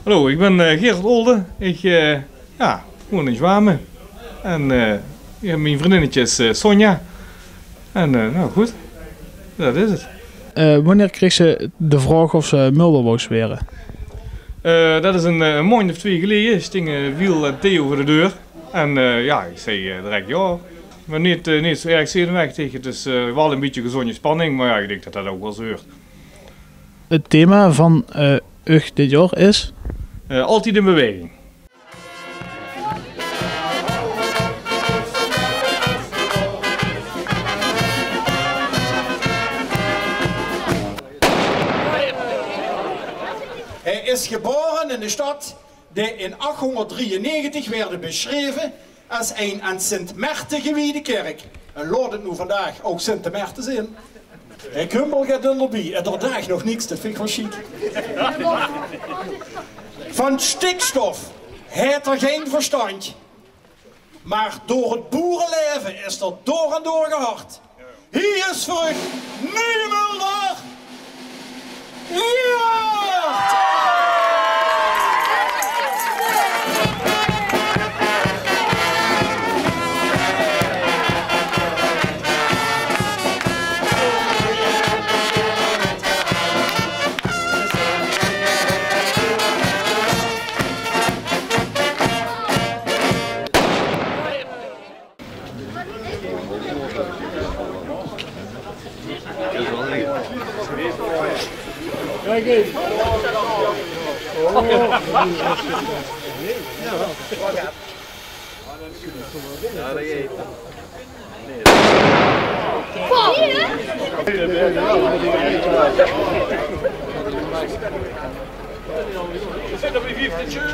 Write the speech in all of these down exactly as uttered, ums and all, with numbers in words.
Hallo, ich bön, eh, Gerard Olde. Ich, eh, jao, woon in Zjwame. En, eh, jao, mien vriendinnetje is, eh, Sonja. En, eh, noe good, det is 't. Eh, wienie kreegs se de vraog of se mulder wous waere? Eh, det is ein, eh, ein maondj of twieë geleje. Stinge Wiel en Theo veur de deur. En, eh, jao, ich zag, eh, direk jao. Mer neet, eh, neet zo erg zenuwechtig. 't Is, eh, waal ein bietje gezónje spanning, mer jao, ich dink det det ouch waal zo huurt. 't Thema van, eh, uch dit jaor is? Eh, Altied in beweging. Hae is gebaore in de stad die in achhóngerd drieënnegentig woort besjreve es ein aan Sint Merten gewiede kèrk. En laot 't noe vandaag ouch Sint Merten zeen. Hae kumpel get dunderbie. En dao daag nog niks, det vinj ich waal sjiek. Van stikstof haet 'r gein verstandj. Mer door 't boerelaeve is 'r door en door gehard. Hie is veur uch Nuuj Mulder. Jao!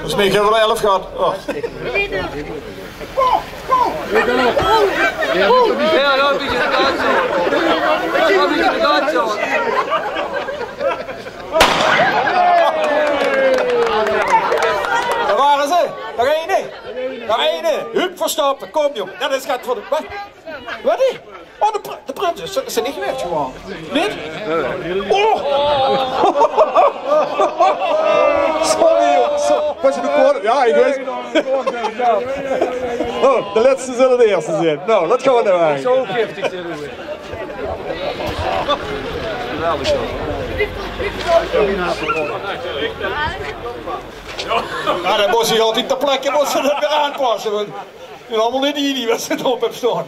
Volges mich höbbe v'r elf gehad. Oh. Jao, jao, ein bietje de kantj op. Jao, ein bietje de kantj op. Dao wore ze. Nog eine. Nog eine. Huub Verstappen, kóm jóng. Det is get veur de... Waat? Waat? Oh, de pr-, de prins is, is 'r neet gewaes gewoon. Neet? Oh! Sorry, jóng. Zo, waas 't de koor? Jao, ich weit. Oh, de lèste zölle de ierste zeen. Noe, det gaon v'r noe eigelik. Zo giftig zeen v'r. Geweldig zo. Jao, dan mós se altied ter plekke mós se det weer aanpasse, want die allemaol neet die, die waat se d'rop höbs staon.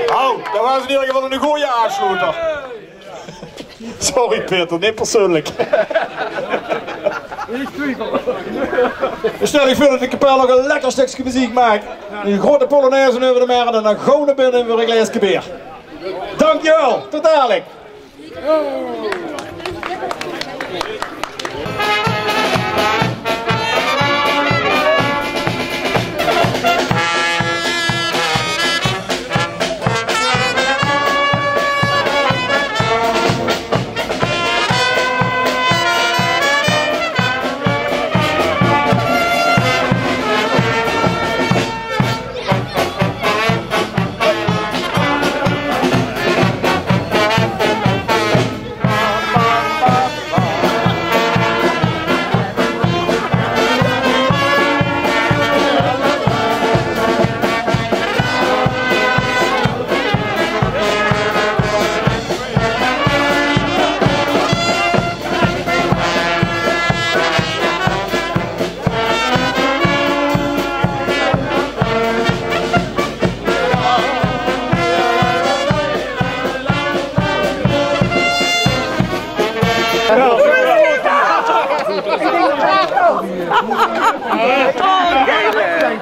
Noe, det waas in eder geval eine gooje aafsloeter. Sorry Peter, neet persoonlik. Stèl uch veur det de kapel nog ein lekker stökske meziek maak. Ein groeate polonaise euver de Merret en dan gaw nao binne veur ein glaeske beer. Dankjewel, tot dalik.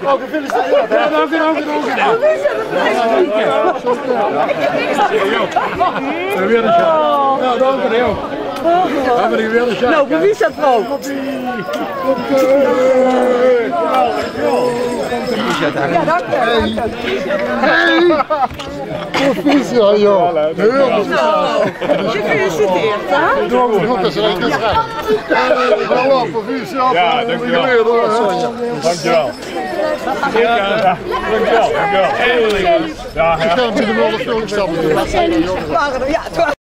Oh, gefeliciteerd. Jao, dank uch, dank uch, dank uch. Jao, weer ein sjaak. Jao, dank uch, jao. Noe, proficiat, vrouw. Jao, dank uch. Hey. Hey. Proficiat, jao. Jao, gefeliciteerd, hè? Doe ouch good, det is lekker. Hallo, proficiat. Jao, dankjewel. Dankjewel. Jao, dankjewel, dankjewel. Jao, jao. Ich gaon mit de motor stappen. Jao, 't waas